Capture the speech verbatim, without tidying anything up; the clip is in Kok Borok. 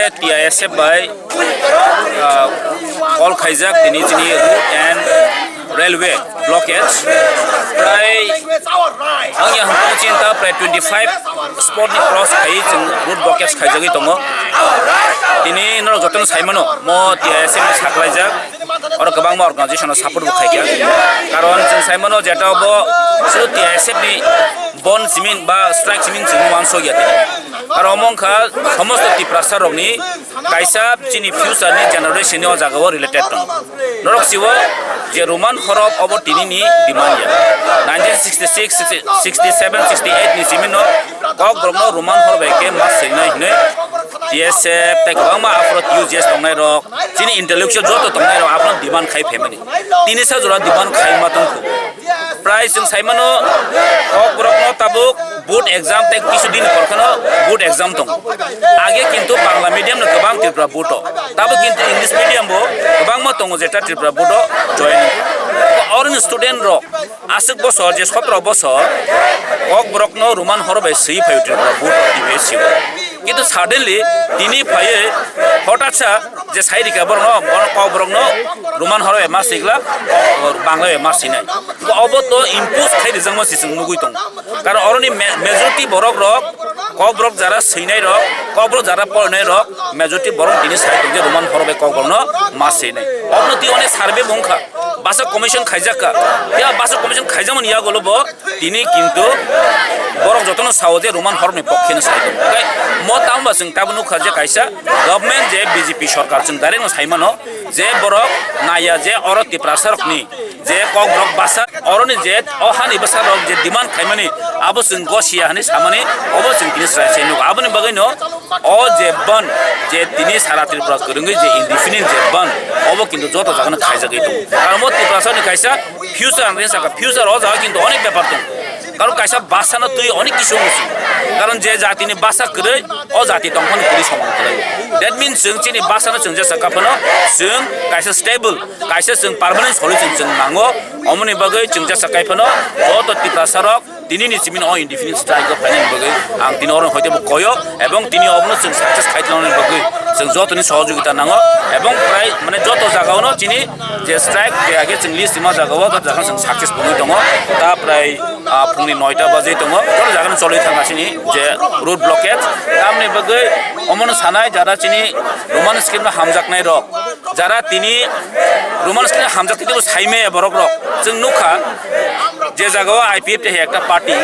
T I S F bai, ah, call khaijak tini chini road and railway blockage. Prai wngya hwnkhe chinta prai twenty five spot ni cross khai chwng road blockage khaijagwi tongo. Tini norok jotono saimano mo T I S F ni saklaijak. Oro kwbangma organization o support bo khaikha. Karon chwng saimano jeta bo suru T I S F ni bon simin ba strike simin chwng uansukya tini. Aro omo wngkha somosto Tiprasa rokni kaisa chini future ni generation ni o jaga o related tongo. Norok siwo je Roman horop obo tini ni demand ya. Nineteen sixty six, sixty seven, sixty eight ni simin no Kokborok no Roman horop bai khe ma swinai hinwi T S F tei kwbangma aphuru T U J S tongnai rok, chini intellectual joto tongnai rok aphuru demand khai phaimani. Tini sa jora demand khai ma tongkhu. Prai chwng saimano, Kokborok no tabuk board exam tei kisu din por kheno board exam tongo. Age kintu Bangla medium no kwbang Tripura board o. Tabuk kintu English medium bo kwbangma tongo jeta Tripura board o join. Oroni student rok aswk bosor je sotro bosor Kokborok no Roman horo bai swi phai Tripura board o T V S C o. Kintu suddenly tini phaiwi hotatsa je sai rikha borokno, bono Kokborokno Roman horo bai ma swikla, Bangla bai ma swinai. Obo to impose khai rijakma se chwng nugwi tongo. Karon oroni ma-, majority borok rok, Kokborok jara swinai rok, Kokborok jara porinai rok, majority borok tini sai tongje Roman horo bai Kokborokno ma swinai. Obono twi onek survey bo wngkha, basa commission khaijak kha. Ya basa commission khaijakmani yagulo bo tini kintu borok jotono sao je Roman horni pokhe no sai tongo. Tei mo tamo ba chwng tabuk nukha je kaisa government je B J P sorkar chwng direct no sai mano je borok naiya je oro Tiprasa rokni je Kokborok basa oroni je o hani bwsa rok je demand khaimani abo chwng gosiya hani samani obo chwng tini chwrai se nukha. Aboni bagwi no o je ban je tini sara Tripura kwrwngwi je indefinite je ban obo kintu joto jagano khaijagwi tongo. Karon mo Tiprasa ni kaisa future ang sakha, future o jaga kintu onek bepar tongo. Karon kaisa basa no twi onek kisu musu. Karon je jati ni basa kwrwi o jati tongphani kwrwi somon kwrwi. That means chwng chini basa no chwng jesa kaphano chwng kaisa stable, kaisa chwng permanent solution chwng nango. Omoni bagwi chwng jesa kaiphano joto Tiprasa rok tini ni chimino o indefinite strike o phainani bagwi ang tini oro hoite bo koyo ebong tini obono chwng success khai tongnani bagwi chwng jotoni sohojogita nango ebong prai mane joto jagao no chini je strike je age chwng list ma jagao joto jaga chwng success bongwi tongo ta prai ah, phungni noita bajwi tongo, joto jagano cholwi thangkha chini je road blockage. Tamni bagwi omono sanai jara chini Roman script no hamjaknai rok, jara tini Roman script no hamjak twi teibo saimaya borok rok. Chwng nukha je jagao I P F T hai ekta party,